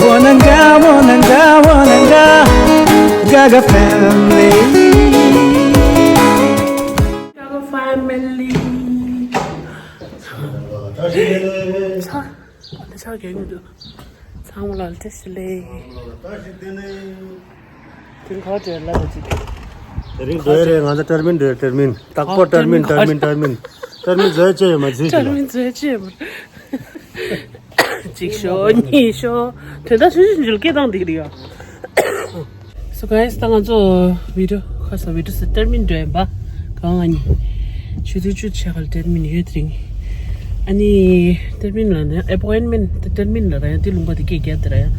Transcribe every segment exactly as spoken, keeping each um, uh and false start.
Wananga, wananga, wananga, Gaga family. Gaga family. ཚང་མ་ལ་བཀྲ་ཤིས་བདེ་ལེགས། དེ་ག་བྲེལ་ལ་རེད་ཅིག་དེ་རིང་འགྲོ་ཡ་རེད། ང་ཚོ་ཊར་མིན་འགྲོ་ཡ། ཊར་མིན། རྟག་པར་ཊར་མིན། ཊར་མིན། ཊར་མིན། ཊར་མིན་བཟོས་བྱས་ཡོད་མ་རེད། ཊར་མིན་བཟོས་བྱས་ཡོད་མ་རེད། གཅིག་ཤོ་གཉིས་ཤོ་དོན་དག་ཆུང་ཆུང་ཆུང་སྐད་བཏང་བསྡད་ཀྱི་རེད་ཡ། So guys, ད་ང་ཚོ་བི་ཌི་ཡོ་ཁ་ས་བི་ཌི་ཡོ་ས་ཊར་མིན་འགྲོ་ཡིན་པ། གང་ང་གཉིས་ཆུ་ཚོད་བཅུ་ཕྱེད་ཀ་ལ་ཊར་མིན་ཡོད་དེ་རིང་། ཨ་ནི་ཊར་མིན་ལ་ནི་ཨེ་པོའིན་མེན་ཊི། ཊར་མིན་ལ་ར་ཡང་དེ་ལུང་པ་དེ་སྐད་རྒྱག་དེ་ར་ཡང་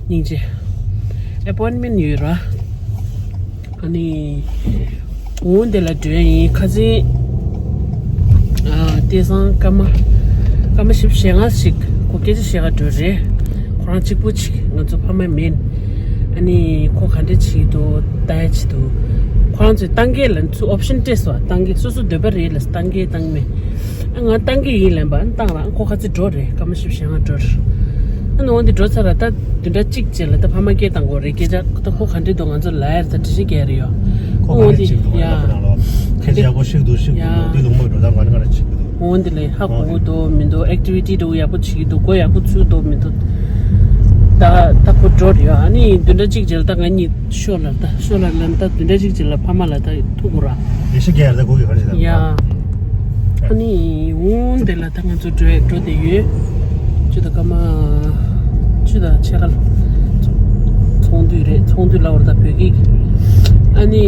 སྙིང་རྗེ། ཨེ་པོའིན་མེན་ཊི་ཡོད་ར། ཨ་ནི་འོང་དེ་ལ་འགྲོ་ཡིན། ཁ་སང་ཨ་དེ་སང་སྐར་མ་སྐར་མ་བཞི་བཅུ་ཞེ་ལྔ་ཞིག་ཁོ་སྐད་ཆ་བཤད་ག་འགྲོ་རེད། ཁོ་རང་གཅིག་པུ་ཅིག་ང་ཚོ་ཕ་མ་མིན། ཨ་ནི་ཁོ་ག་འདྲ་བྱེད་ཀྱི་འདུག་ལྟ་ཡ་བྱེད་འདུག་ཁོ་རང་ཚོས་བཏང་གི་ལ་ཚུར་ཨོབ་ཤན་སྤྲད་སོང་། བཏང་གི་སོ་སོ་འདོད་པ་རེད་ལ་བཏང་གི་བཏང་མེད། ཨ་ང་བཏང་གི་ཡིན་ལབ་པ། ཨ་བཏང་ར་ཁོ་ཁ་ཚིག་འགྲོ་རེད། སྐར་མ་བཞི་བཅུ་ཞེ་ལྔ་འགྲོ་རེད། ཨ་ནི་འོང་དེ་འགྲོ་ཚར་ར་ད་བདུན་ཕྲག་གཅིག་རྗེས་ལ་ད་ཕ་མ་སྐད་བཏང་དགོས་རེད། སྐད་ཆ་ད་ཁོ་ག་འདྲ་འདུག་ང་ཚོ་ལ་ཡར་ད་འགྲེལ་བཤད་རྒྱག་རེད་ཡོ། ཁོ་ག་འདྲ་བྱེད་ཀྱི་འདུག་ང་ལ་ཁོ་རང་ལ་སྐད་ཆ་ཡག་པོ་ཤེས་ཀྱི་འདུག་ཤེས་ཀྱི་འདུག་དེ་ལུང་པ་འགྲོ་སྟངས་ག་འདྲ་ག་འདྲ་བྱེད་ཀྱི་འདུག་འོང་དེ་ལས་ཧ་གོ་གི་འདུག་མི་འདུག་ཨེག་ཊི་བི་ཊི་འདྲ་བོ་ཡག་པོ་བྱེད་ཀྱི་འདུག་སྒོ་ཡག་པོ་ཚུགས་འདུག་མི་འདུག་ད་ད་ཁོ་འགྲོ་རེད་ཡོ། ཨ་ནི་བདུན་ཕྲག་གཅིག་རྗེས་ལ་ད་ང་གཉིས་ཤོ་ལ་ད་ཤོ་ལ་ལ་ད་བདུན་ཕྲག་གཅིག་རྗེས་ལ་ཕ་མ་ལ་ད་ཐུག་དགོས་ར། ལས་ཤ་རྒྱག་ཡར་ད་སྒོ་གི་ག་རེ་བྱེད་ད། ཡ། ཨ་ནི་འོང་དེ་ལ་ད་ང་ཚོ་འགྲོ་འགྲོ་དེ་ཡོད། ཆུ་ཚོད་སྐར་མ་ཆུ་ཚོད་ཕྱེད་ཀ་ལ་ཚོང་འདུས་རེད། ཚོང་འདུས་ལ་བར་ད་བོད་སྐད་ཀྱི། ཨ་ནི་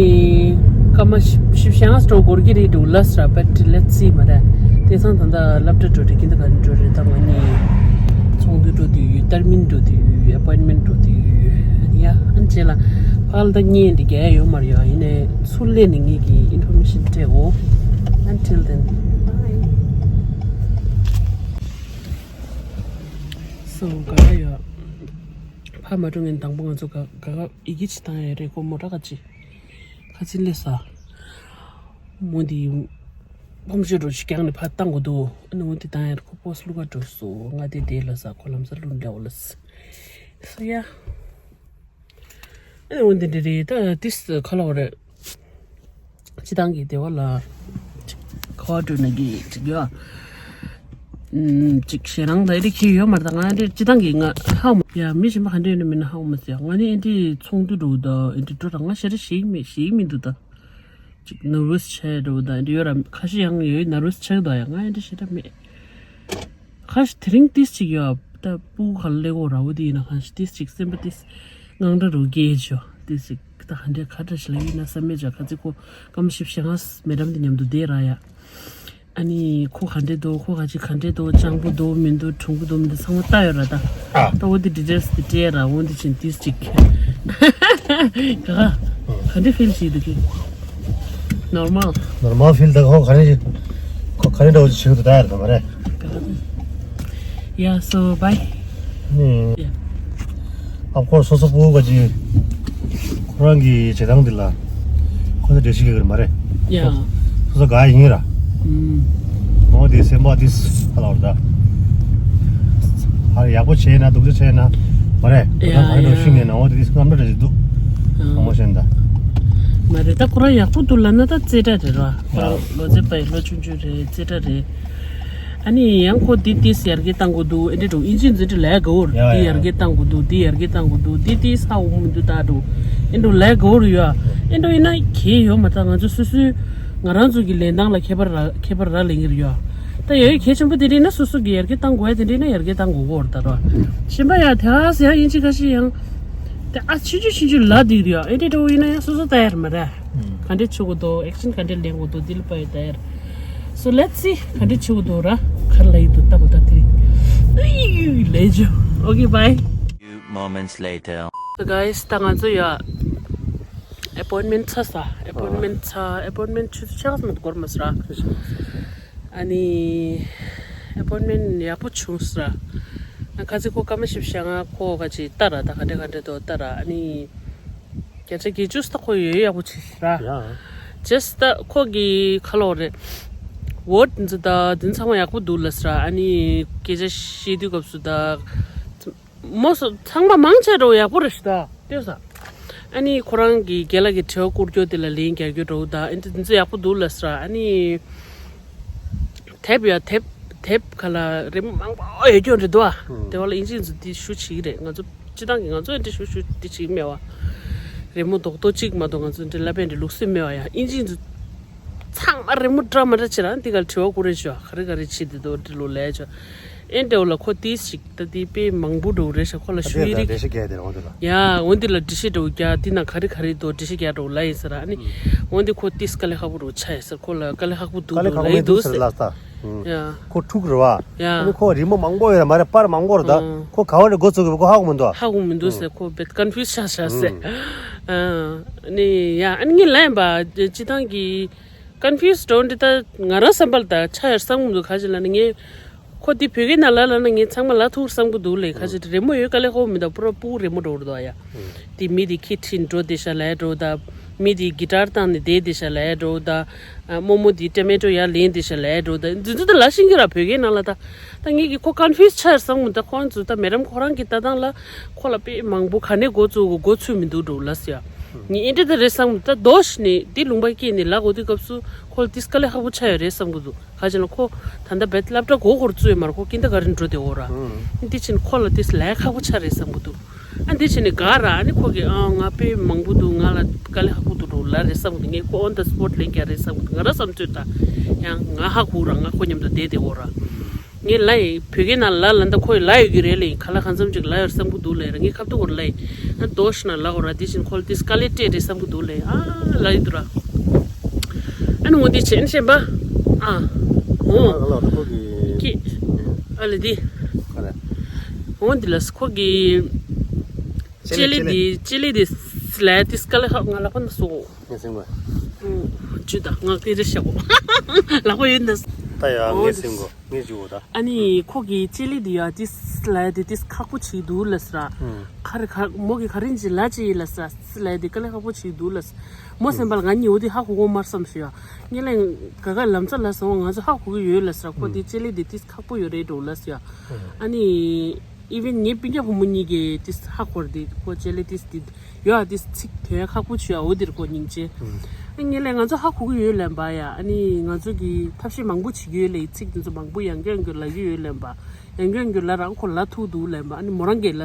སྐར་མ་བཞི་བཅུ་ཞེ་ལྔ་འགྲོ་འགོར་གྱི་རེད་འདུག་ལ་སི་ར་བེ་ཊི་ལེ་ཊི་སི་མ་རེད། དེང་སང་ད་ལྟ་སློབ་གྲྭ་འགྲོ་རེད། ཀིན་ཌར་གྷར་ཊན་འགྲོ་རེད། ད་ང་གཉིས་ཚོང་འདུས་འགྲོ་དུས་ཡོད། ཊར་མིན་འགྲོ་དུས་ཡོད། ཨེ་པོའིན་མེན་ཊི་འགྲོ་དུས་ཡོད། ཡ་ཨ་ནི་རྗེས་ལ་ཕ་ག་ལ་ད་བརྙན་འདི་རྒྱག་ཡ་ཡོད་མ་རེད་ཡ། ཡིན་ནའི་ཚུར་སླེབས་ནས་ངེད་ཀྱིས་ཨིན་ཕོར་མེ་ཤན་སྤྲད་འོ། Until then, bye. So ག་ལ་ཡོད། ཕ་མ་འགྲོ་ངན་དང་པོ་ང་ཚོ་ག་ག་ག་ཡི་གེ་ཅི་བཏང་ཡ་རེད་ཁོ་མོ་ཊ་ག་ཅི། ཁ་ཚིན་ལས་ས། མོ་འདི་ཕོམ་ཤོད་འགྲོ་ཞིག་རྒྱག་ནས་ཕར་བཏང་དགོས་འདུག་ཨ་ནི་འོ་འདི་བཏང་ཡ་ཁོ་པོས་བླུག་ག་འགྲོ་སོ། ང་དེ་དེ་ལ་ས་ཁོ་ལམ་སང་བླུག་འདྲ་བོ་ལ་ས། སོ་ཡ། ཨ་ནི་འོ་འདི་འདྲ་རེད། ད་ཏིས་ཁ་ལོག་རེད། སྤྱི་བཏང་གི་སྡེ་བ་ལ་ཁ་བ་བཀྲུས་ན་གི་ཅིག་ཡོད། ཨམ། ཅིག་ཞེ་རང་ད་ཨེ་འདྲ་ཁྱེར་ཡོད་མ་རེད། ད་ང་ཨེ་འདྲ་སྤྱི་བཏང་གི་ང་ཧ་གོ་མ། ཡ་མི་གཞན་པ་ག་འདྲ་ཡོད་ན་མིན་ན་ཧ་གོ་མ་སོང་། ང་ནི་ཨེ་འདྲ་ཚོང་དུས་འགྲོ་ད་ཨེ་འདྲ་འགྲོ་ད་ང་ཞེ་དྲག་ཞེ་གི་མེད་ཞེ་གི་མི་འདུག་ད་ཅིག་ནར་ཝས་ཆགས་འགྲོ་ད་ཨེ་འདྲ་ཡོད་ར། ཁ་ཤས་ཡང་ཡོད་ནར་ཝས་ཆགས་ད་ཡ། ང་ཨེ་འདྲ་ཞེ་དྲག་མེད། ཁ་ཤས་དེ་རིང་ཏིས་ཅིག་ཡོད་ད་སྤུ་གུ་ག་ལ་ལེགས་འོ་ར་བོ་དེ་ཡིན་ན་ཁ་ཤས་ཏིས་ཅིག་སེམས་པ་ཏིས་དངངས་སྐྲག་རུ་སྐྱེས་ཆོ། ཏིས་ཅིག་ད་ག་འདྲ་ག་འདྲ་ཞིག་ལ་ཡིན་ན་བསམ་མེད་ཅག་ཁ་ཚིག་ཁོ་སྐར་མ་བཞི་བཅུ་ཞེ་ལྔ་མེ་ཌམ་དེ་མཉམ་དུ་བསྡད་ར་ཡ། ཨ་ནི་ཁོ་ག་འདྲས་འདུག་ཁོ་ག་ཅིག་ག་འདྲས་འདུག་སྤྱང་པོ་འདུག་མི་འདུག་གྲུང་པོ་འདུག་མི་འདུག་ཚང་མ་ལྟ་ཡོད་ར་ད། ཨ། ད་འོ་དེ་ཌི་ཊེལ་སི་དེ་སྤྲད་ར་འོ་འདི་ཕྱིན་ཏིས་ཅིག་ག་ག་ག་འདྲས་ཕིལ་བྱེད་འདུག་གི་ནོར་མལ། ནོར་མལ་ཕིལ། ད་ཁོ་ག་རེ་ཁོ་ག་རེ་འདྲ་བོ་ཅིག་བྱེད་ཀྱི་འདུག་ད་ཡར་ད་མ་རེད། Yeah, so bye. ཨ་ནི་Yeah. ཨབ་ཁོ་སོ་སོ་སྤུ་གུ་ག་ཅིག་ཁོ་རང་གི་བྱེད་སྟངས་འདི་ལ་ཁོ་ཚོ་འགྲེལ་བཤད་རྒྱག་གི་རེད་མ་རེད། Yeah. སོ་སོ་དགའ་ཡིན་ར། ཨུམ། འོ་དེ་སེམས་པ་དེ་ཧ་ལ་བར་ད། ཧ་ཡག་པོ་བྱས་ན་སྡུག་ཅག་བྱས་ན་མ་རེད། Yeah, ཁོ་ཚོ་ག་རེ་འདྲ་yeah. ཤིང་ཡིན་ན་འོ་དེ་དེ་རྔམ་འདྲ་འདྲ་ཅིག་འདུག་ཨ། ཨ་མོ་བྱས་ན་ད། མ་རེད། ད་ཁོ་རང་ཡག་པོ་འདུག་ལབ་ན་ད་རྩེ་གྲ་རེད་ར། ཁོ་རང་Yeah. ལོ་ཚད་པ་ཡི་ལོ་ཆུང་ཆུང་རེད། རྩེ་གྲ་རེད། ཨ་ནི་ཡང་ཁོ་འདི་ཏིས་ཡར་རྒྱས་བཏང་དགོས་འདུག་ཨེ་འདྲ་འགྲོ་ཨིན་ཇི་འཛིན་གྲྭ་ལས་ག་བོར་ཡ་འདི་ཡ་ཡར་རྒྱས་བཏང་དགོས་འདུག་འདི་ཡར་རྒྱས་བཏང་དགོས་འདུག་འདི་ཏིས་ཧ་འོང་མི་འདུག་ད་འགྲོ་ཨེ་འགྲོ་ལས་ག་བོར་ཡོད་ཨེ་འགྲོ་ཡིན་ན་གལ་ཡོད་མ་ད་ང་ཚོ་སོ་སོའི་ང་རང་ཚོ་གི་ལེན་སྟངས་ལ་ཁྱད་པར་ར་ཁྱད་པར་ར་ལེན་གྱི་རེད་ཡོད་ད་ཡ་ཡོད་གལ་ཆེན་པོ་དེ་འདྲ་ཡིན་ན་སོ་སོ་གི་ཡར་རྒྱས་བཏང་དགོས་ཡ་དེ་འདྲ་ཡིན་ན་ཡར་རྒྱས་བཏང་དགོས་གོ་ར་ད་ར་གཞན་པ་ཡ་དེ་ཨ་ཟེ་ཡ་ཨིན་ཇི་ཁ་ཤས་ཡང་དེ་ཨ་ཆུང་ཆུང་ཆུང་ཆུང་ལ་འདི་རེད་ཡོད་ཨེ་འདྲ་འགྲོ་ཡིན་ན་ཡང་སོ་སོ་ད་ཡར་མ་ར། ག་འདྲས་བྱེད་དགོས་འདུག་ཨེག་ཤན་ག་འདྲས་ལེན་དགོས་འདུག་འདི་ལ་དཔའ་ཡོད་ད་ཡར། So let's see ག་འདྲས་བྱེད་དགོས་འདུག་ར། ག་རེ་ལབ་ཡི་འདུག་ལྟ་དགོས་ད་དེ་རིང་། ཨི་ཡུ་ལས་ཇོ། Okay, bye. Moments later. So guys, ད་ང་ཚོ་ཡ་ཨེ་པོའིན་མེན་ཊི་ཚར་ས། ཨེ་པོའིན་མེན་ཊི་ཚར། ཨེ་པོའིན་མེན་ཊི་ཆུ་ཚོད་ཕྱེད་ཀ་ཙམ་འགོར་མ་སོང་ར། ཨ་ནི་ཨེ་པོའིན་མེན་ཊི་ཡག་པོ་བྱུང་སོང་ར། ཁ་ཚིག་ཁོ་སྐར་མ་བཞི་བཅུ་ཞེ་ལྔ་ཁོ་ག་ཅིག་ལྟ་ར་ད་ག་འདྲས་ག་འདྲས་འདུག་ལྟ་ར་ཨ་ནི། བརྒྱ་ཆ་བརྒྱད་ཅུ་ད་ཁོ་ཡོད་ཡག་པོ་བྱས་ར། ཡ། ཇེས་ད་ཁོ་གི་ཁ་ལོག་རེད། ཝོཌ་འཛི་ད་འདི་ཚང་མ་ཡག་པོ་འདུག་ལབ་སོང་ར། ཨ་ནི་སྐད་ཆ་བཤད་དུས་སྐབས་སུ་ད་ མོ་སོ་ཚང་མ་མང་ཆེ་འགྲོ་ཡག་པོ་རེད་ཤི་ད་ལྟོས་ས། ཨ་ནི་ཁོ་རང་གི་རྒན་ལགས་ཀྱི་དྲི་བ་བསྐུར་རྒྱུ་དེ་ལ་ལན་རྒྱག་རྒྱུ་འགྲོ་ད་ཨ་ནི་འདི་ཚོ་ཡག་པོ་འདུག་ལབ་ས་ཨ་ནི། དེབ་ཡ་དེབ་དེབ་ག་ལ་རི་མོ་མང་པོ་ཡོད་རྒྱུ་རེད་འདུག་ཨ། ཨུམ། དེ་བ་ལ་ཨིན་ཇི་འཛུ་དེ་ཞུ་བྱེད་ཀྱི་རེད། ང་ཚོ་སྤྱི་བཏང་གི་ང་ཚོ་ཨེ་འདྲ་ཞུ་ཞུ་དེ་བྱེད་ཀྱི་མེད་བ། རི་མོ་རྡོག་རྡོག་གཅིག་མ་གཏོགས་ང་ཚོ་འདི་ལ་པན་འདི་ལུགས་སྲོལ་མེད་བ་ཡ། ཨིན་ཇི་འཛུ་ཚང་མ་རི་མོ་འདྲ་མ་འདྲ་བྱེད་ར་འདི་ག་ལ་དྲི་བ་བསྐུར་རེ་བྱོས་ག་རེ་ག་རེ་བྱེད་དེ་འདུག་འདི་ལོ་ལས་བྱོས། ཨེ་འདྲ་བ་ལ་ཁོ་ཏིས་ཞིག་ད་དེ་དཔེ་མང་པོ་འགྲོ་རེད་ཤག་ཁོ་ལ་ཞུ་ཡི་རིག་འགྲེལ་བཤད་རྒྱག་དེ་རེད་འོ་དེ་ལ། ཡ་འོ་འདི་ལ་འགྲེལ་བཤད་འགྲོ་རྒྱ་འདི་ན་ག་རེ་ག་རེ་འདུག་འགྲེལ་བཤད་རྒྱག་འགྲོ་ལ་ཡིན་ཟེར་ར་ཨ་ནི། འོ་འདི་ཁོ་ཏིས་དཀའ་ལས་ཁག་པོ་འགྲོ་ཆ་ཡིན་ཟེར་ཁོ་ལ་དཀའ་ལས་ཁག་པོ་འདུག་དཀའ་ལས་འགྲོ་ཁག་ལ་པོ་ཡིན་འདུག་ཟེར་ལ་ས། ཡ། ཁོ་ཕྲུག་རེད་བ། ཡ། ཨ་ནི་ཁོ་རི་མོ་མང་པོ་ཡོད་ར་མ་རེད་པར་མང་པོ་རེད་ད། ཨང་། ཁོ་ག་བ་ནས་འགོ་ཚུགས་དགོས་ཁོ་ཧ་གོ་མི་འདུག་ཧ་གོ་མི་འདུག་ཟེར་ཁོ་བེད་ཀོན་ཕིའུ་ཤ་ཤ་ཟེར། ཨང་། ནི་ཡ་ཨ་ནི་ངས་ལན་པ་སྤྱི་བཏང་གི་ཀོན་ཕིའུ་འགྲོ་འདི་ད་ང་རང་བསམ་པར་ད་ཆ་ཡར་བསམ་གི་མི་འདུག་ག་ཅི་ལ་ནི་ངས་ཁོ་འདི་བོད་སྐད་ནང་ལ་ལ་ན་ངས་ཚང་མ་ལ་ཐུག་བསམ་གི་འདུག་ལས་ག་ཅི་རི་མོ་ཡོད་དཀའ་ལས་ཁོ་མི་འདུག་པུ་ར་པུ་རི་མོ་འགྲོ་རུ་འདུག་ཡ། དེ་མི་དེ་ཁྱི་ཁྲིད་འགྲོ་དེ་ཤ་ལས་འགྲོ་ད། མི་དེ་གི་ཊར་བཏང་ནས་བསྡད་དེ་ཤ་ལས་འགྲོ་ད། རྨོ་མོ་དེ་ཊོ་མེ་ཊོ་ཡར་ལེན་དེ་ཤ་ལས་འགྲོ་ད་འདི་ཚོ་ད་ལ་ཤིང་གི་ར་བོད་སྐད་ནང་ལ་ད། ད་ངེད་ཀྱི་ཁོ་ཀོན་ཕིའུ་སི་ཆགས་བསམ་གི་ད་ཁོང་ཚོ་ད་མེ་རམ་ཁོ་རང་གི་ལྟ་སྟངས་ལ་ཁོ་ལ་དཔེ་མང་པོ་ག་ནས་འགོ་བཙུགས་གོ་འགོ་ཚུགས་མི་འདུག་འགྲོ་ལ་ཟེར་ཡ། ངས་ཨེ་འདྲ་ད་རེད་བསམ་གི་ད་རྡོ་ཤི་ནས་འདི་ལུང་པ་སྐྱེས་ནས་ལ་འོ་དེ་སྐབས་སུ་ཁོ་ལ་ཏིས་དཀའ་ལས་ཁག་པོ་ཆགས་ཡོད་རེད་བསམ་གི་འདུག་ག་ཅི་ན་ཁོ་ད་ལྟ་བེད་སློབ་གྲྭ་གོ་ཧོར་བཙུགས་ཡོད་མ་རེད་ཁོ་ཀིན་ཏ་ག་རན་འགྲོ་དེ་འོ་ར། ཨུམ། འདི་ཕྱིན་ཁོ་ལ་ཏིས་ལས་ཁག་པོ་ཆགས་རེད་བསམ་གི་འདུག་ཨ་འདི་ཕྱིན་ནས་ག་ར་ཨ་ནི་ཁོ་གི་ཨ་ང་དཔེ་མང་པོ་འདུག་ང་ལ་དཀའ་ལས་ཁག་པོ་འདུག་འགྲོ་ལ་རེད་བསམ་གི་འདུག་ངས་ཁོ་on the spot ལན་རྒྱག་རེད་བསམ་གི་འདུག་ང་ར་བསམ་ཚོད་ད་ཡང་ང་ཧ་གོ་ར་ང་ཁོ་མཉམ་དུ་བསྡད་དེ་འོ་ར། ངས་ལ་ཡི་བོད་སྐད་ནང་ལ་ལ་འདི་ཁོ་ཡི་ལ་ཡོད་ཀྱི་རེད་ལ་ཡི་ག་ལ་གང་འཚམ་ཅིག་ལ་ཡོད་བསམ་གི་འདུག་ལ་ཡི་ར་ངས་ཁ་ཐུག་གོ་ལ་ཡི་ཨ་རྡོ་ཤི་ན་ལ་འོ་ར་འདི་ཕྱིན་ཁོ་ལ་ཏིས་དཀའ་ལས་སྤྲད་རེད་བསམ་གི་འདུག་ལ་ཡི་ཨ་ལ་ཡི་འདུག་ར། ཨ་ནི་འོ་འདི་བྱས་ནི་ཤེས་པ། ཨ། འོ། ཨ་ལ་ཁོ་གི་ཀི། ཨ་ལ་འདི། ག་རེ། འོ་འདི་ལ་ཁོ་གི་ཅེ་ལི་འདི་ཅེ་ལི་འདི་སི་ལའི་ཏིས་དཀའ་ལས་ཁག་ང་ལག་པ་ན་སོ། ངས་ཟིན་གོ། ཨུ། ཇུ་ད་ང་ཏི་རེ་ཤ་གོ། ལག་པ་ཡོད་འདི། ད་ཡ་ངས་ཟིན་གོ། ངས་ཇུ་གོ་ད། ཨ་ནི་ཁོ་གི་ཅེ་ལི་འདི་ཡ་ཏིས་ལའི་འདི་ཏིས་ཁག་པོ་བྱེད་འདུག་ལ་ཟེར། ཁ་རེ་ཁ་མོ་གི་ག་རེ་འཇི་ལ་ཅི་ཡི་ལ་ཟེར་སི་ལའི་འདི་དཀའ་ལས་ཁག་པོ་བྱེད་འདུག་ལ་ཟེར། མོ་སེམས་པ་ལ་ང་གཉིས་འོ་དེ་ཧ་གོ་གོ་མར་བསམ་ཞུ་ཡ། ངས་ལན་ག་ག་ལམ་ཚ་ལ་སོང་ང་ཚོ་ཧ་གོ་གི་ཡོད་ལ་ཟེར་ཁོ་དེ་ཅེ་ལི་དེ་ཏིས་ཁག་པོ་ཡོད་རེད་འགྲོ་ལ་ཟེར་ཡ། ཨ་ནི་ཨི་ཝན་ངའི་སྤུན་ཀྱག་བུ་མོ་གཉིས་ཀྱིས་ཏིས་ཧ་གོ་རེད་དེ་ཁོ་ཅེ་ལི་ཏིས་དེ་ཡོད་ཨ་ཏིས་ཚིག་དོན་ཧ་གོ་ཆུ་ཡ་འོ་དེར་ཁོ་སྙིང་རྗེ། ཨ་ངས་ལན་ང་ཚོ་ཧ་གོ་གི་ཡོད་ལན་པ་ཡ་ཨ་ནི་ང་ཚོ་གི་ཐབས་ཤེས་མང་པོ་བྱེད་ཀྱི་ཡོད་ལ་ཡི་ཚིག་དེ་ཚོ་མང་པོ་ཡང་སྐྱར་ཡང་སྐྱར་ལ་གི་ཡོད་ལན་པ་ཡང་སྐྱར་ཡང་སྐྱར་ལ་རང་ཁོ་ལ་ཐུག་འདུག་ལན་པ་ཨ་ནི་མོ་རང་གིས་ལ་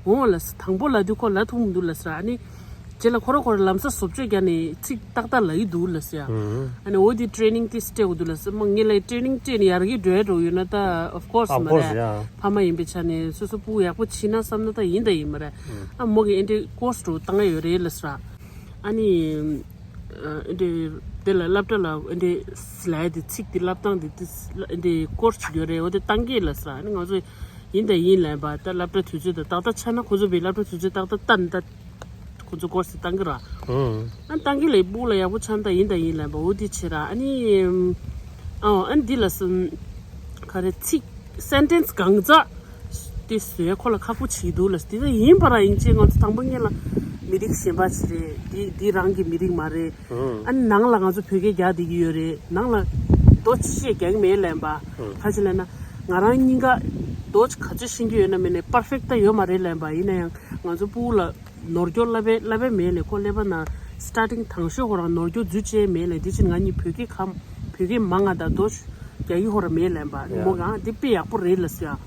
འོང་ལ་དང་པོ་ལ་དུས་ཁོ་ལ་ཐུག་མི་འདུག་ལ་ཟེར་ཨ་ནི། རྗེས་ལ་ཁོ་རང་ཁོ་རང་ལམ་སང་བཟོ་བཅོས་རྒྱག་ནས་ཚིག་ཏག་ཏག་ལབ་ཀྱི་འདུག་ལབ་ཟེར་ཡ། ཨ་ནི་འོ་དེ་ཊེ་ནིང་དེ་སྤྲད་དགོས་འདུག་ལབ་ཟེར་མ་ངེད་ལ་ཊེ་ནིང་སྤྲད་ནས་ཡར་རྒྱས་འགྲོ་ཡ་འགྲོ་ཡོད་ན་ད་of course མ་རེད། ཕ་མ་ཡིན་པའི་ཆ་ནས་སོ་སོ་སྤུ་གུ་ཡག་པོ་བྱིན་ན་བསམ་ན་ད་ཡིན་ད་ཡིན་མ་རེད། ཨ་མོ་གི་ཨེ་འདྲའི་ཀོར་སི་འགྲོ་བཏང་ཡ་ཡོད་རེད་ལབ་ཟེར། ཨ་ནི་ཨེ་འདྲའི་དེ་ལ་སློབ་གྲྭ་ལ་ཨེ་འདྲའི་ལབ་ཡ་དེ་ཚིག་དེ་བསླབ་སྟངས་དེ་དེ་ཨེ་འདྲའི་ཀོར་སི་ཅིག་ཡོད་རེད་འོ་དེ་བཏང་གི་ལབ་ཟེར་ཨ་ནི་ང་ཚོ་ཡིན་ད་ཡིན་ལབ་པ་ད་སློབ་གྲྭ་དུས་ཚོད་ད་ཏག་ཏག་ཆགས་ན་ཁོ་ཚོ་བའི་སློབ་གྲྭ་དུས་ཚོད་ཏག་ཏག་བཏང་ད། ཁོ་ཚོ་ཀོར་སི་བཏང་གི་ར། ཨ་བཏང་གི་ལས་སྤུ་ལ་ཡག་པོ་ཆགས་ད་ཡིན་ད་ཡིན་ལབ་པ་འོ་དེ་བྱེད་ར་ཨ་ནི། ཨ་ཨ་ནི་འདི་ལ་སུ། ག་རེ་ཚིག་སེན་ཊེན་སི་གང་ཙག་དེ་བཟོས་ཁོ་ལ་ཁག་པོ་བྱེད་འདུག་ལ་དེ་ད་ཡིན་པ་ར་ཡིན་ཅེས་ང་ཚོ་དང་པོ་ཉིད་ལ་མི་རིགས་གཞན་པ་ཞིག་རེད་དེ་དེ་རང་གི་མི་རིགས་མ་རེད། ཨ་ནི་ནང་ལ་ང་ཚོ་བོད་སྐད་རྒྱག་བསྡད་ཀྱི་ཡོད་རེད་ནང་ལ་རྡོ་ཆེ་ཤས་རྒྱག་གི་མེད་ལབ་པ། ག་ཅི་ལབ་ན་ང་རང་གཉིས་ཀ་རྡོ་ག་ཚོད་ཤེས་ཀྱི་ཡོད་ན་མེད་ན་པར་ཕེག་ཊི་ད་ཡོད་མ་རེད་ལབ་པ་ཡིན་ན་ཡང་ང་ཚོ་སྤུ་ལ། ནོར་སྐྱོར་བསླབ་པའི་བསླབ་པའི་མེད་ལས་ཁོ་ཀླད་པ་ན་སི་ཊར་ཊིང་དང་ཤོས་ཁོ་རང་ནོར་སྐྱོར་རྫུ་ཅན་མེད་ལས་དེ་ཕྱིན་ང་གཉིས་བོད་སྐད་གམ་བོད་སྐད་མང་ང་དང་རྡོ་རྒྱག་གི་ཁོ་རང་མེད་ལན་པ་ནི་མོ་གང་དེ་དཔེ་ཡག་པོ་རེད་ལ་ཟེར་ཡ།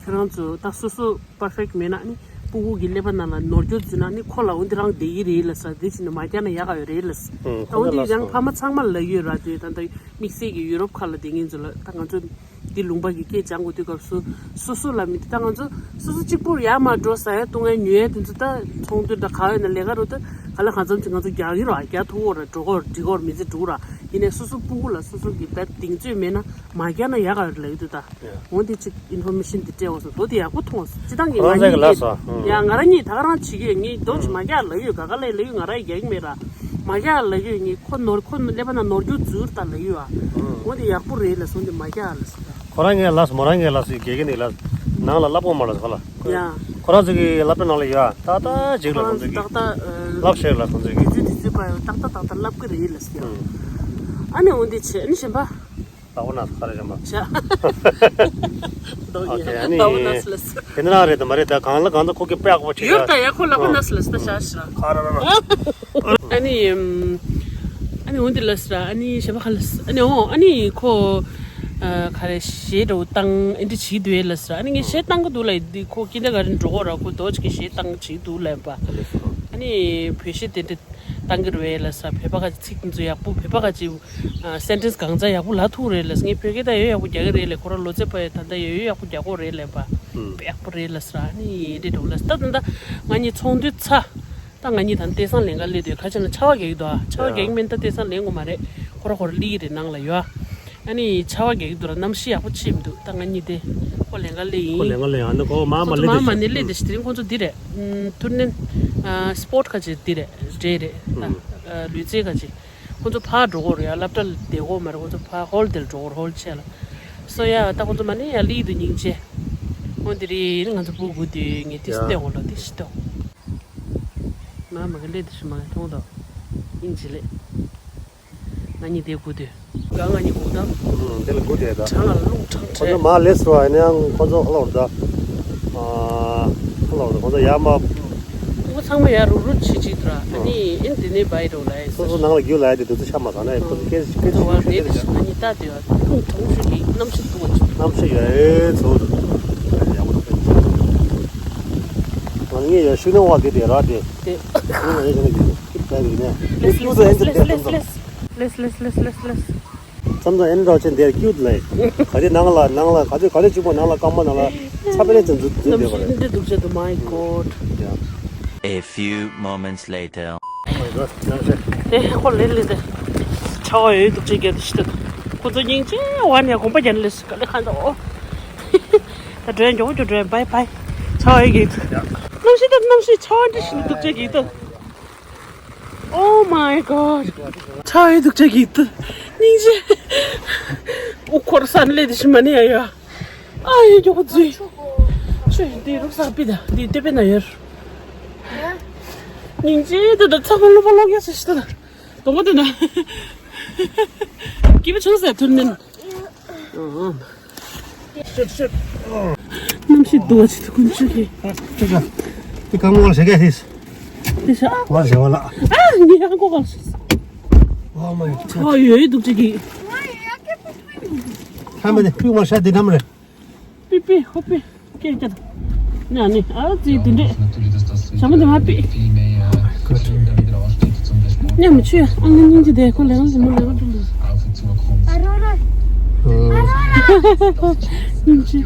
ཁྱེད་རང་ཚོ་ད་སོ་སོ་པར་ཕེག་མེད་ན་ནི་སྤུ་གུ་གི་ཀླད་པ་ནང་ལ་ནོར་སྐྱོར་རྫུ་ན་ནི་ཁོ་ལ་འོན་ཏེ་རང་བསྡད་ཀྱི་རེད་ལ་ཟེར་དེ་ཕྱིན་ནི་མ་རྒྱག་ན་ཡག་ག་ཡོད་རེད་ལ་ཟེར་ད་འོན་ཏེ་ཡང་ཕ་མ་ཚང་མ་ལ་ཡོད་ར་དེ་ད་ད་དམིགས་བསལ་གྱི་ཡུ་རོབ་ཁག་ལ་བསྡད་མཁན་ཚོ་ལ་ད་ང་ཚོ། འདི་ལུང་པ་གི་སྐད་སྦྱང་དགོས་དུས་སྐབས་སུ་སོ་སོ་ལ་མི་འདི་ད་ང་ཚོ་སོ་སོ་གཅིག་པུར་ཡར་མར་འགྲོ་ཟ་ཡ་བཏུང་ཡ་ཉོ་ཡ་དེ་ཚོ་ད་ཚོང་དོན་འདྲ་ག་ཡོད་ན་ལས་ཀ་རུ་ད་ག་ལ་གང་འཚམ་ཅིག་ང་ཚོ་རྒྱག་གི་ར་རྒྱག་ཐུབ་འོ་ར་འགྲོ་གོ་འགྲིག་གོ་མི་ཚེ་འགྲོ་ར་ཡིན་ནའི་སོ་སོ་སྤུ་གུ་ལ་སོ་སོ་གི་ད་གདེང་ཚོད་མེད་ན་མ་རྒྱག་ན་ཡག་ག་ཡོད་ལ་ཡོད་དུ་ད་འོ་འདི་ཅིག་ཨིན་ཕོར་མེ་ཤིན་འདི་སྤྲད་འོ་སོ་དོ་དེ་ཡག་པོ་མཐོང་སོ་སྤྱི་བཏང་གི་ང་རང་གཉིས་ལ་སོ་ཡ་ང་རང་གཉིས་ད་ག་རང་བྱེད་ཀྱི་ཡོད་ངས་དོ་ཅིག་མ་རྒྱག་ལ་ཡོད་ག་ག་ལ་ལ་ཡོད་ང་རང་ཡི་རྒྱག་གི་མེད་ར་མ་རྒྱག་ལ་ཡོད་ངས་ཁོ་ནོར་ཁོ་ཀླད་པ་ན་ནོར་རྒྱུ་འཛུལ་ད་ལ་ཡོད་ཨ་འོ་འདི་ཡག་པོ་རེད་ལ་སོང་འདི་མ་རྒྱག་ལ་སོ། ཁོ་རང་ངའི་ལགས་མོ་རང་ངའི་ལགས་སུ་དགེ་རྒན་ནི་ལགས་ནང་ལ་བསླབ་དགོས་མ་ལགས་ཁོ་ལ། ཡ། ཁོ་རང་ཚོ་གི་སློབ་གྲྭ་ནང་ལ་ཡོད་ཨ་ཏག་ཏག་ཅིག་ལ་ཁོང་ཚོ་གི་ཏག་ཏག་བསླབ་ཤེས་ལ་ཁོང་ཚོ་གི་དུས་ཚོད་དུས་ཚོད་པ་ཡོད་ཏག་ཏག་ཏག་ཏག་བསླབ་གི་རེད་ལ་ཟེར། ཨ་ནི་འོ་འདི་བྱས་ཨ་ནི་གཞན་པ། ཨོ་ན་ཁ་རེ་རེ་མ། ཤ། ཨོ་ཁེ། ཨ་ནི་ཨོ་ན་སི་ལ་སི། དེ་ན་རེད་དམ་རེད། ད་གང་ལ་གང་ད་ཁོ་གི་པེག་པོ་ཆེ་ཡོད། ད་ཡ་ཁོ་ལ་ཁོ་ན་སི་ལ་སི་ད་ཤ་ཤ། ཁ་ར་ར་ར། ཨ་ནི་ཨམ། ཨ་ནི་འོན་ཏེ་ལ་སི་ར། ཨ་ནི་ཞེ་པ་ཁ་ལ་སི། ཨ་ནི་ཨོ། ཨ་ནི་ཁོ་ཨ་ག་རེ་གཞས་འདྲ་བོ་བཏང་ཨེ་འདྲ་བྱེད་འདུག་ལ་སི་ར། ཨ་ནི་ངས་གཞས་བཏང་གི་འདུག་ལ། འདི་ཁོ་ཀིན་ཌར་གྷར་ཌེན་འགྲོ་གོ་ར། ཁོ་དོ་ཅིག་གི་གཞས་བཏང་བྱེད་འདུག་ལ་ཡིན་པ། ཨ་ནི་བོད་གཞས་དེ་འདྲ་བཏང་གི་རེད་ལ་སི་ར། བོད་པ་ག་ཚིག་དེ་ཚོ་ཡག་པོ། བོད་པ་ག་ཅིག་ཨ་སེན་ཊེན་སི་གང་ཚ་ཡག་པོ་ལབ་ཐུབ་རེད་ལ་སི། ངས་བོད་སྐད་ད་ཡོད་ཡག་པོ་རྒྱག་གི་རེད་ལ། ཁོ་རང་ལོ་ཙཱ་པ་ཡོད། ད་ད་ཡོད་ཡོད་ཡག་པོ་རྒྱག་གོ་རེད་ལ་ཡིན་པ། ཨུམ། ཡག་པོ་རེད་ལ་སི་ར། ཨ་ནི་འདི་འདྲ་བོ་ལ་སི། ད་ད་ལྟ་ང་གཉིས་ཚོགས་འདུ་ཚ། ད་ང་གཉིས་ད་ལྟ་སྟེང་སང་ལེན་ག་སླེབས་དུས། ག་ཅི་ན་ཆར་པ་རྒྱག་གི་འདུག་ཨ། ཆར་པ་རྒྱག་གི་མིན། ད་སྟེང་སང་ལེན་དགོས་མ་རེད། ཁོ་ར་ཁོ་ར་སླེབས་ཀྱི་རེད་ནང་ལ་ཡོད་ཨ། ཨ་ནི་ཆར་པ་རྒྱག་གི་འདུག་ར། གནམ་གཤིས་ཡག་པོ་ཅིག་མི་འདུག་ད་ང་གཉིས་དེ་ཁོ་ལེན་ག་སླེབས་ཡིན། ཁོ་ལེན་ག་སླེབས་ཡིན། ཨ་ནི་ཁོ་མ་མ་ཁོ་ཚོ་སླེབས་མ་མ་ནས་སླེབས་དེ་ཤི། དེ་རིང་ཁོ་ཚོ་འདི་རེད། ཨམ། ཐུར་ནན་ཨ་སི་པོར་ཊི་ག་ཅིག་འདི་རེད། འདྲེ་རེད་ད། ཨ་ལུས་རྩལ་ག་ཅིག་ཁོ་ཚོ་ཕར་འགྲོ་གོ་རེད་ཡ། སློབ་གྲྭ་ལ་བསྡད་གོ་མ་རེད། ཁོ་ཚོ་ཕར་ཧོལ་དེ་ལ་འགྲོ་གོ་རེད། ཧོལ་ཆེ་ལ། སོ་ཡ། ད་ཁོ་ཚོ་མ་ནས་ཡ་སླེབས་འདུག་སྙིང་རྗེ། འོ་འདི་རེད། ང་ཚོ་སྤུ་གུ་དེ་ངས་དེ་ཡ། སྟེ་འོ་ལ་དེ་ཤི་ཏོ། མ་མ་གི་ལས་དེ་ཤི་མ་གི་མཐོང་དོ། སྙིང་རྗེ་ལེ། ང་གཉིས་དེ་སྒུག་དུས། ག་ང་གཉིས་སྒུག་དང་། ཨུ། དེ་ལ་སྒུག་དེ་ད། གྲང་ལ་རླུང་གྲང་ཁོ་ཚོ་དྲན། མ་ལས་སོ་ཨ་ནི་ཡང་ཁོ་ཚོ་ཨ་ལོར་ད། ཨ་ལོར་ད་ཁོ་ཚོ་ཡར་མ། ཁོ་ཚང་མ་ཡར་རུབ་རུབ་བྱེད་ཅིག་དུ་ར། ཨ་ནི་ཨེ་འདི་ནས་བའི་རོ་ལ་ཨེ། སོ་སོ་ནང་ལ་རྒྱུ་ལ་ཨེ་དེ་དུ་ཚོ་ཆ་མ་ཚང་ན་ཨེ་ཁོ་ཚོ་སྐད་སྐད་ཆ་ཨ་ཞུ་ཞུ་དེ་ད། ང་གཉིས་ལྟ་དུས་ཨ་རླུང་གྲང་ཤུགས་ཀྱི་གནམ་གཤིས་སྡུག་པ་ཅིག་གནམ་གཤིས་ཡ་ཨེ་ཚོ་ཡག་པོ་འདུག་ང་གཉིས་ཡ་ཤུ་ནང་བ་དེ་དེ་ར་དེ། དེ། ང་ཡ་ཞུ་ནང་གི་ཁྱིབ་ད་རེད་ནས་ལེས་ལེས་ལེས་ལེས་ལེས། ལེས་ལེས་ལེས་ལེས་ལེས། མཚམས་མཚམས་ཨེ་འདྲ་ཅན་དེར་ཀྱུ་ལེ། ག་དེ་ནང་ལ་ནང་ལ་ག་དེ་ག་དེ་གཅིག་པོ་ནང་ལ་སྐམ་པ་ནང་ལ་ཚ་པེ་ལེ་ཅན་འཛུལ་འཛུལ་བསྡད་པ་རེད། ཨེ་འདྲ་འདུག་ཅེ་འདུག་མའི་གོཌ། ཡ། A few moments later. ཨོ་མའི་གོཌ། ནང་ཤེས། དེ་ཁོ་ལེ་ལེ་དེ། ཆར་པ་ཡོད་འདུག་ཅེ་རྒྱབ་དེ་ཤི་ད། ཁོ་ཚོ་སྙིང་རྗེ་བ་ནས་གོམ་པ་རྒྱག་ལེ་ཤི་ག་ལེ་ཁ་འདུག་ཨོ། ད་འགྲོ་ཡ་མགྱོགས་མགྱོགས་འགྲོ་ཡ། བའི་བའི། ཆར་པ་ཡོད་གི། གནམ་གཤིས་ད་གནམ་གཤིས་ཆར་པ་འདྲ་ཞིག་འདུག་ཅེ་གི་ད། Oh my god. ཆར་པ་ཡོད་འདུག་ཅེ་གི་ད། སྙིང་རྗེ། ཨོ་ཁོར་སན་ལེ་དེ་ཤི་མ་ནི་ཡ་ཡ། ཨ་ཡོད་མགྱོགས་པོ་འཛུལ། ཆུ་འདི་རུག་ས་པི་ད་འདི་ལྟེ་བའི་ན་ཡོད། སྙིང་རྗེ་དེ་ད་ཚང་མ་ལོ་པ་ལོག་ཡ་ཟེར་ཤི་ད། དོ་མོ་དེ་ན། སྐྱིད་པོ་བྱུང་ཟེར་ཐུར་མིན། གནམ་གཤིས་སྡུག་པ་ཅིག་ཏུ་ཀུན་སྤྱོད་ཀྱི། དེ་གང་མོ་ཟེར་ག་ཧིས། དེ་ཤ། ང་ཟེར་བ་ལ། ཨ་ངས་ཧང་གོ་གང་ཤིས། Oh my god. ཨ་ཡོད་འདུག་ཅིག་གི། ཐ་མ་དེ་ཕུག་མ་ཤ་དེ་འདྲ་མ་རེད། པི་པི་ཧོ་པི། ཀེ་ཀེ། ཉ་ནི་ཨ་ཙི་དེ་འདྲས། ཞྭ་མོ་དེ་མ་པི། ཉ་མི་ཆུ་ཨ་ནི་སྙིང་རྗེ་དེ་ཁོ་ལས་ཀ་ཞིག་མོ་ལས་ཀ་འགྲོ་འདུག་སྙིང་རྗེ།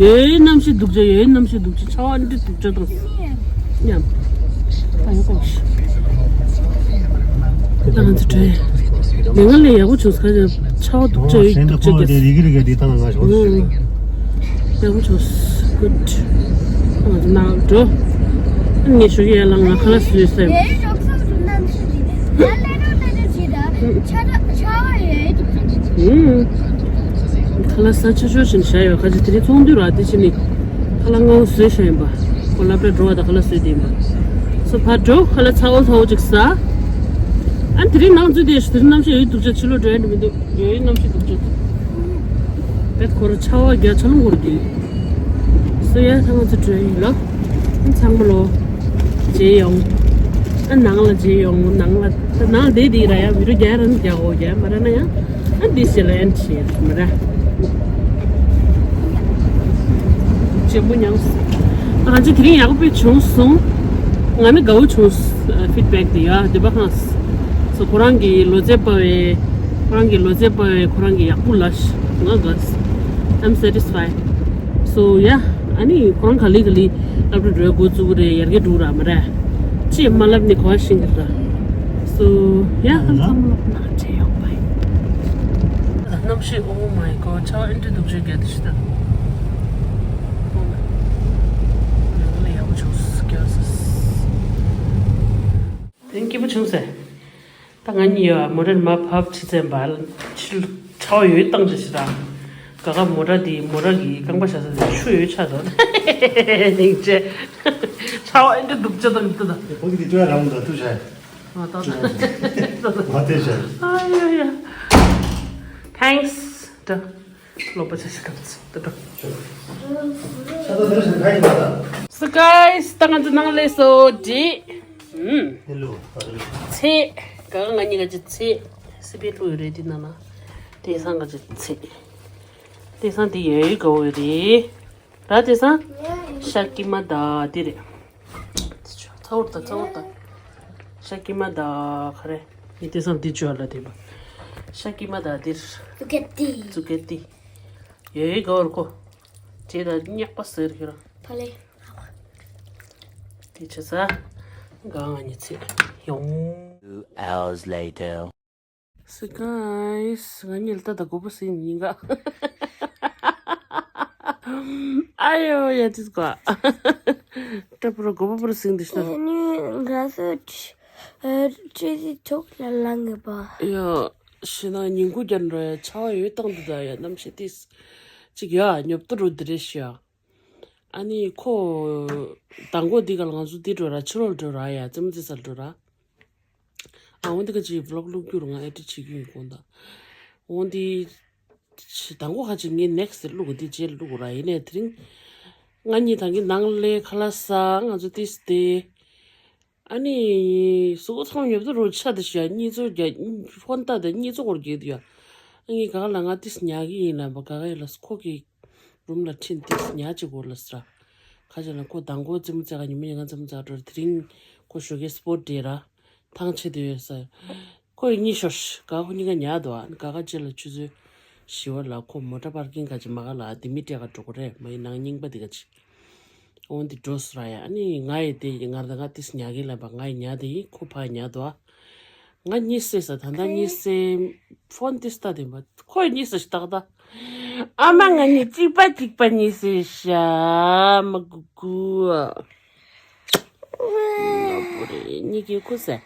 ཡོའི་གནམ་གཤིས་སྡུག་ཅག་ཡོའི་གནམ་གཤིས་སྡུག་ཅག་ཆར་པ་འདི་སྡུག་ཅག་དང་། ཉམས། ད་ཡོད་གོ་ཤི། ད་ང་ཚོ་བྲོས། ལས་ང་ལས་ཡག་པོ་བྱུང་ས་ཁ་ཆར་པ་སྡུག་ཅག་ཡོད་སྡུག་ཅག་རྒྱབ། རིག་རིག་འདི་ད་ང་ཞོག་ཡག་པོ་བྱུང་། Good. ང་ཚོ་ནང་འགྲོ། ངས་ཞོགས་ཡ་ལ་ང་ཁ་ལག་བཟོས་སེམས། ཁ་ལག་ཟ་ཆོག་ཆོག་བྱས་ནས་བཞག་ཡོད། ཁ་ཅིག་དེ་རིང་ཚོང་འདུས་ར་དེ་བྱས་ནས་ཁ་ལག་སྔ་བོ་བཟོས་བཞག་ཡིན་པ། ཁོ་སློབ་གྲྭ་འགྲོ་བ་དང་ཁ་ལག་བཟོས་བསྡད་ཡིན་པ། སོ་ཕར་འགྲོ། ཁ་ལག་ཚ་བོ་ཚ་བོ་ཅིག་ཟ། ཨ་དེ་རིང་ནང་ཚུད་དེ་དེ་རིང་གནམ་གཤིས་ཡོད་སྡུག་ཅག་ཕྱི་ལོགས་འགྲོ་ཡ་འགྲོ་མི་འདུག་ཡོད་གནམ་གཤིས་སྡུག་ཅག་དེ་ཁོ་རང་ཆར་པ་རྒྱག་ཆར་རླུང་འཁོར་གྱི། སོ་ཡ་ད་ང་ཚོ་འགྲོ་ཡིན་ལོ། ཨ་ཚང་མ་ལོ། མཇལ་ཡོང་། ཨ་ནང་ལ་མཇལ་ཡོང་། ནང་ལ་ད་ནང་བསྡད་དེ་ར་ཡ་བི་ཌིའོ་རྒྱག་ར་ནི་རྒྱག་འོ་རྒྱག་མ་ར་ན་ཡང་ཨ་འདི་ཞེ་ལ་ཨན་ཤེར་མ་ར། ཇེ་མོ་ཉང་སོ། ང་ཚོ་དེ་རིང་ཡག་པོ་བྱུང་སོང་། ང་ནི་དགའ་བོ་བྱུང་། ཕིཌ་བེག་དེ་ཡ་དེ་པ་ཧང་སོ། ཁོ་རང་གི་ལོ་ཙཱ་པ་བས་ཁོ་རང་གི་ལོ་ཙཱ་པ་བས་ཁོ་རང་གི་ཡག་པོ་ལབ་ཤག་ང་དགའ་སོང་། I'm satisfied. So yeah. ཨ་ནི་ཁོ་རང་ག་ལེ་ག་ལེ་སློབ་གྲྭ་འགྲོ་འགོ་བཙུགས་རེད། ཡར་རྒྱས་འགྲོ་ར་མ་ར། ཅི་མ་ལབ་ནི་གོ་བ་ཤིང་གི་ར། So yeah. ཨ་ལ་ཚང་མ་ལོག་ན་བྲེལ་ཡོང་པ་ཡིན། གནམ་གཤིས། Oh my god. ཆར་པ་ཨེ་འདྲ་སྡུག་ཅག་རྒྱག་དེ་ཤི་ད། ལས་ཡག་པོ་བྱུང་སོ་སྐྱོ་སོ། དེ་སྐྱིད་པོ་བྱུང་ཟེར། ད་ང་གཉིས་ཡོད་མོ་ཊ་མར་བབས་ཕྱི་ཙམ་པ་ཕྱི་ལ་ཆར་པ་ཡོད་བཏང་ཅི་ཞིག་དང་། ག་ག་མོ་ཊ་འདི་མོ་ཊ་གི་རྐང་པ་བཞག་ས་དེ་ཆུ་ཡོད་ཆགས་འདུག་སྙིང་རྗེ། ཆར་པ་ཨེ་འདྲ་སྡུག་ཅག་དང་འདི་དང་། ཁོ་གི་དེ་ཅོ་ཡ་རང་དང་ཐུག་བྱས། ང་ད་ད། མ་དེ་བྱས། ཨ་ཡ་ཡ། Thanks. ད་ལོ་པ་ཆ་ཞིག་གམ་ད་ད། So guys, ད་ང་ཚོ་ནང་ལས་སོ་འདི། ཧུམ། ཧེ་ལོ། ཚེ། ག་ག་ང་གཉིས་ཀ་ཅི་ཚེ། སི་པི་ལུ་རེད་འདི་ནང་ན། དེ་སང་ག་ཅི་ཚེ། དེ་སང་འདི་ཡོད་གོ་རེད། ད་དེ་སང་། ཤ་ཀི་མ་ད་དེ་རེད། ཚ་བོར་ད་ཚ་བོར་ད། ཤ་ཀི་མ་ད་ག་རེ། ངས་དེ་སང་འདི་བཅོས་ལ་དེ་པ། ཤ་ཀི་མ་ད་དེ་རེད། ཙུ་ཀེ་ཏི། ཙུ་ཀེ་ཏི། ཡོད་གོ་ར་ཁོ། དེ་ད་རྙེག་པ་ཟེར་ཁྱོད་རང་། ཕ་ལེ། དེ་བྱས་ས། ག་ང་གཉིས་ཚེ། ཡོང་། Two hours later. So guys, ང་གཉིས་ལ་ད་ལྟ་མགོ་པོ་ཟིན་ཡིན་ག། ཨ་ཡོ་ཡ་ཏིས་ག། ད་པུ་ར་མགོ་པོ་པུ་ར་ཟིན་འདི་ཤ། ཨ་ནི་ང་ཚོ་ཅི་ཨ་ཅི་ཟིག་ཐོག་ལ་ལངས་པ། ཡ། ཤི་ན་ཉིན་གུང་རྒྱབ་འགྲོ་ཡ་ཆར་པ་ཡོད་སྟངས་འདི་ད་ཡ་གནམ་གཤིས་ཏིས། ཅིག་ཡ་ཉོབ་ཏུ་རུ་འདི་རེད་ཤི་ཡ། ཨ་ནི་ཁོ། མདང་དགོང་འདི་ག་ལ་ང་ཚོ་འདི་འགྲོ་ར་ཕྱི་ལོགས་འགྲོ་ར་ཡ་རྩེད་མོ་རྩེ་སར་འགྲོ་ར། ཨ་འོ་འདི་ག་ཅིག་བི་ལོག་བླུག་རྒྱུར་ང་ཨེ་ཌིཊ་བྱེད་རྒྱུ་ཡིན་དགོངས་དག་འོ་འདི། མདང་དགོང་ཁ་ཅིག་ངས་ནེག་སི་ཊི་བླུག་འདི་རྗེས་ལ་བླུག་ར་ཡིན་ནའི་དེ་རིང་། ང་གཉིས་ད་གིན་ནང་ལས་ཁ་ལག་ཟ་ང་ཚོ་ཏིས་ཏེ། ཨ་ནི། གཟུགས་པོ་ཚང་མ་ཉོབ་ཏུ་རུ་ཆ་དེ་ཤ་གཉིས་ཚོ་རྒྱ་ཕོན་ཏ་དེ་གཉིས་ཚོ་སྐོར་རྒྱག་དུ་ཡ། ཨ་ངས་ག་ག་ལ་ང་ཏིས་ཉག་གི་ཡིན་ལ་བ་ག་ག་ཡི་ལ་ཁོ་གི་རུམ་ལ་ཁྲིད་ཏིས་ཉག་ཅིག་སྐོར་ལ་ཟ། ཁ་ཅིག་ལ་ཁོ་མདང་དགོང་རྩེད་མོ་རྩེ་ག་ཉི་མ་ཉི་ང་རྩེད་མོ་རྩེ་འགྲོ་དེ་རིང་ཁོ་ཞོགས་ཀས་སྤོར་ཊི་ཌེ་ར། ཐང་ཆད་དུ་ཡོད་ས། ཁོ་ཡི་གཉིས་ཤོར་ཤི་ག་ཁོ་གཉིས་ཀ་ཉག་དོ་ཨ་ག་ག་ཅི་ལ་ཆུ་ཚོད་བཞི་བ་ལ་ཁོ་མོ་ཊ་པར་ཀིང་ག་ཅི་མ་ག་ལ་དེ་མི་སྤྲད་ག་འགྲོ་གོ་རེད་མ་ཡི་ནང་རྙིང་པ་དེ་ག་ཅི། འོན་ཏེ་འགྲོ་སོང་ར་ཡ། ཨ་ནི་ང་ཡི་དེ་ཡི་ང་ར་ང་ཏིས་ཉག་གི་ལབ་པ་ང་ཡི་ཉག་དེ་ཡི་ཁོ་ཕ་ཉག་དོ་ཨ། ང་གཉིས་སེ་ས་ད་ལྟ་གཉིས་སེ་ཕོན་ཏིས་ལྟ་དེ་མ་ཁོ་ཡི་གཉིས་སེ་ཞིག་ཏག་ཏག་ཨ་མ་ང་གཉིས་གཅིག་པ་གཅིག་པ་གཉིས་སེ་ཤ་མ་གུ་གུ། ང་བུ་རེ་གཉིས་ཀྱི་ཁུ་སེ།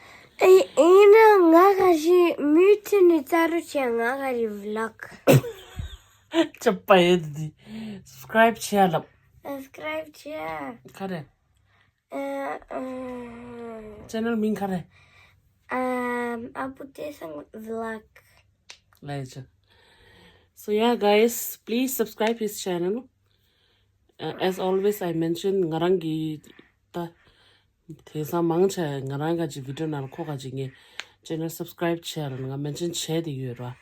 ཨེ་ཨེ་ན་ང་ག་ཞིག་མུ་མཐུད་ནས་རྩ་རུ་བྱས་ང་ག་རེ་བི་ལོག་ཅི་པ་ཡོད་དེ། སབ་སི་ཀ་རའིབ་བྱས་ལབ། སབ་སི་ཀ་རའིབ་བྱས། ག་རེ། ཨ་ཨ། ཅེ་ནལ་མིང་ག་རེ། ཨམ། ཨ་བུ་ཏེ་སང་བི་ལོག་ལ་ཡ་ཅི། So yeah, guys, please subscribe his channel. Uh, as always, I mention ང་རང་གི་ད། དེང་སང་མང་ཆེ་ང་རང་ག་ཅིག་བི་ཌི་ཡོ་ནང་ལ་ཁོ་ག་ཅིག་ངས་ཅེ་ནལ་སབ་སི་ཀ་རའིབ་བྱས་ར་ང་མེན་ཤན་བྱས་དེ་ཡོད་ར།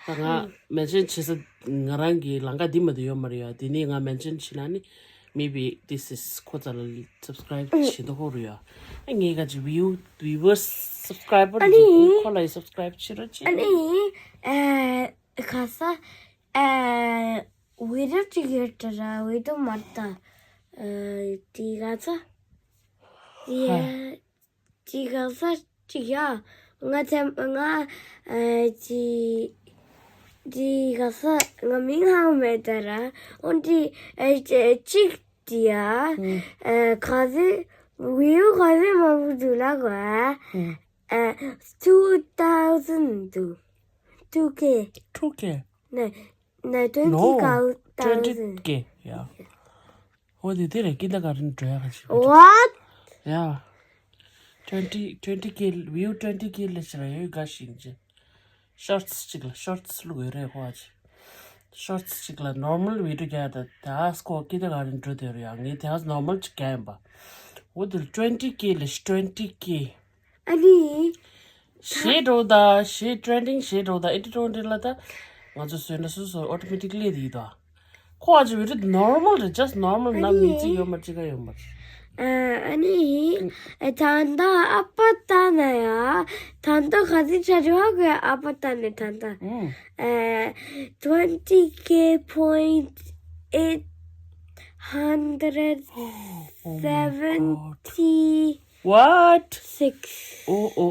ད་ང་མེན་ཤན་བྱེད་ས་ང་རང་གི་ལང་ཀ་འདི་མ་དེ་ཡོད་མ་རེད་ཡ། དེ་ནས་ང་མེན་ཤན་བྱེད་ན་ནི་maybe this is ཁོ་ཚ་ལ་སབ་སི་ཀ་རའིབ་བྱེད་དོ་ཧོ་རུ་ཡ། ངས་ག་ཅིག་བིའུ་བི་ཡུ་ཨར་སི་སབ་སི་ཀ་རའི་བར་ཨ་ནི་འདུག་ཁོ་ལ་ཡི་སབ་སི་ཀ་རའིབ་བྱེད་རོགས་བྱེད། ཨ་ནི་ཨ་ག་ས་ཨ་བི་ཌི་ཡོ་ཅིག་ཡོད་ད་ར་བི་ཌི་ཡོ་མ་ད་ཨ་དེ་ག་ས་ཡ། ཅི་ག་ས་ཅི་ཡ། ང་ཚེ་ང་ཨ་ཅི་ཅི་ག་ས་ང་མིང་ཧ་མེད་ད་ར། འོན་ཏེ་ཨ་ཅི་ཅིག་ཅི་ཡ། ཨ་ག་ཚེ་བི་ཡུ་ག་ཚེ་མང་པོ་འདུག་ལ་གོ། ཨ་two thousand འདུག two K. Two K. ནེ་ནེ་No, twenty thousand. Twenty K, yeah. འོ་དེ་དེ་རེད། ཀིན་ཌར་གྷར་ཌན་འགྲོ་ཡ་ག་ཞིག What? Yeah. Twenty, twenty K, བིའུ་twenty K ལས་ཞིག་ལ་ཡོད་དགའ་ཞིག་ཅི། ཤོར་ཊི་སི་གཅིག་ལ་ཤོར་ཊི་སི་བླུག་ཡོད་རེད་ཁོ་ཨ་ཅི། ཤོར་ཊི་སི་གཅིག་ལ་ནོར་མལ་བི་ཌི་ཡོ་རྒྱག་ད་ད་སྐོར་ཀིན་ཌར་གྷར་ཌན་འགྲོ་དེ་རེད་ཡ། ངས་དེ་ཧ་ནོར་མལ་ཅིག་རྒྱག་ཡིན་པ། འོ་དེ་twenty K ལས་twenty K. ཨ་ནི། ཞེས་འགྲོ་ད་ཞེས་ཊེན་ཌིང་ཞེས་འགྲོ་ད་ཨེ་ཌི་ཊི་འགྲོ་འདི་ལ་ད་ང་ཚོ་བཟོས་ན་སོ་སོ་ཨོ་ཊོ་མེ་ཊིག་ལི་དེ་ཡིན་ད། ཁོ་ཨ་ཅི་བི་ཌི་ཡོ་ནོར་མལ་རེད། just normal ན་མི་ཚེ་ཡོད་མ་ཅི་ག་ཡོད་མ་རེད། ཨ་ནི། ད་ལྟ་ཨ་པ་ད་ན་ཡ། ད་ལྟ་ག་ཚོད་ཆ་རེད་བ་གི་ཨ་པ་ད་ནས་ད་ལྟ། ཨ་twenty K point eight hundred seventy What? Six. ཨོ་ཨོ་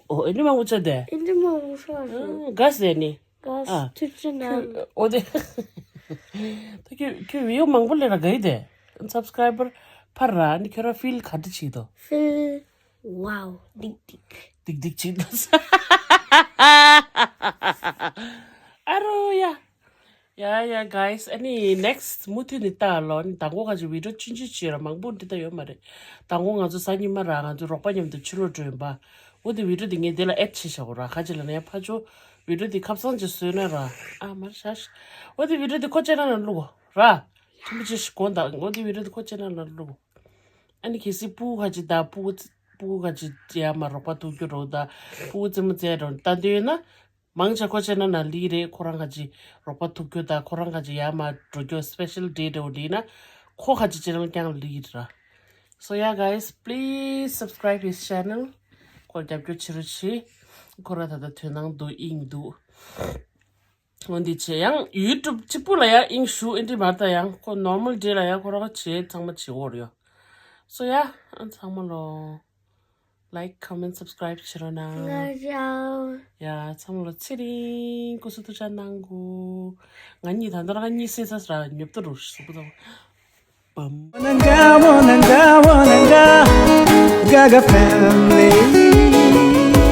ཨོ། ཨེ་འདྲ་མང་པོ་ཆགས་དེ། ཨེ་འདྲ་མང་པོ་ཆགས་སོང་། ག་ཟེར་ནི། ག་ཨ། ཐུགས་རྗེ་གནང་། ཨོ་དེ། ད་ཁྱོད་ཁྱོད་བི་ཡོ་མང་པོ་ལས་ར་ག་ཡི་དེ། སབ་སི་ཀ་རའི་བར་འཕར་ར་ནི་ཁྱོད་ར་ཕིལ་ག་འདྲ་བྱེད་དོ། ཕིལ། ཝའོ། ལྡིག་ལྡིག་ལྡིག་ལྡིག་བྱེད་དོ། ཨ་རོ་ཡ། ཡ་ཡ་guys, ཨ་ནི་next མུ་མཐུད་ནས་ལྟ་ལོ། ཨ་ནི་མདང་དགོང་ཁ་ཅིག་བི་ཌི་ཡོ་ཆུང་ཆུང་བྱས་ར་མང་པོ་འདི་ལྟ་ཡོད་མ་རེད། མདང་དགོང་ང་ཚོ་གཟའ་ཉི་མ་ར་ང་ཚོ་རོགས་པ་མཉམ་དུ་ཕྱི་ལོགས་འགྲོ་ཡིན་པ། འོ་དེ་བི་ཌིའོ་དེ་ངས་དེ་ལ་ཨེཌ་བྱས་བཞག་གོ་ར། ག་ཅི་ལ་ན་ཡ་ཕ་ཇོ་བི་ཌིའོ་དེ་ཁབ་གཙང་ཅིག་བཟོས་ན་ར། ཨ་མར་ཤ་ཤ། འོ་དེ་བི་ཌིའོ་དེ་ཁོ་ཅེ་ན་ན་བླུག་གོ་ར། ཆེན་པོ་ཅིག་ཞིག་གོ་ད། འོ་དེ་བི་ཌིའོ་དེ་ཁོ་ཅེ་ན་ན་བླུག་གོ། ཨ་ནི་གལ་སྲིད་སྤུ་གུ་ཁ་ཅིག་ད་སྤུ་གུ་སྤུ་གུ་ཁ་ཅིག་ཡ་མ་རོགས་པ་ཐུག་རྒྱུ་རོགས་ད། སྤུ་གུ་རྩེད་མོ་རྩེ་རོགས་ད་འདོད་ན། མང་ཆེ་ཁོ་ཅེ་ན་ན་ལི་རེད། ཁོ་རང་ཁ་ཅིག་རོགས་པ་ཐུག་རྒྱུ་ད། ཁོ་རང་ཁ་ཅིག་ཡ་མ་འགྲོ་རྒྱུ་སི་པེ་ཤལ་ཌེ་འདྲ་བོ་ལི་ན། ཁོ་ཁ་ཅིག་ཅེ་ན་ཀྱང་ལི་ར། So yeah, guys, please subscribe his channel. ཁོ་རྒྱབ་སྐྱོར་བྱེད་རོགས་བྱེད། ཁོ་ར་ད་ལྟ་དོན་ནང་འདུག་ཨིང་འདུག་འོ་འདི་བྱས་ཡང་ཡུ་ཊུབ་གཅིག་པུ་ལ་ཡང་ཨིང་ཞུ་ཨེ་འདྲི་མ་ད་ཡང་ཁོ་ནོར་མལ་ཌེ་ལ་ཡང་ཁོ་རང་བྱེད་ཚང་མ་བྱེད་འོར་ཡོད། So yeah, ཨ་ཚང་མ་ལོ། Like, comment, subscribe བྱེད་རོགས་གནང་། ང་ཡ། ཡ་ཚང་མ་ལོ་ཚེ་རིང་སྐུ་གཟུགས་ཐུགས་ཅག་གནང་གོ། ང་གཉིས་ད་ལྟ་རང་གཉིས་སེ་ས་ར་ཉོབ་ཏོ་རུ་སུ་པུ་དང་། Bum. Wananga, wananga, wananga, Gaga family.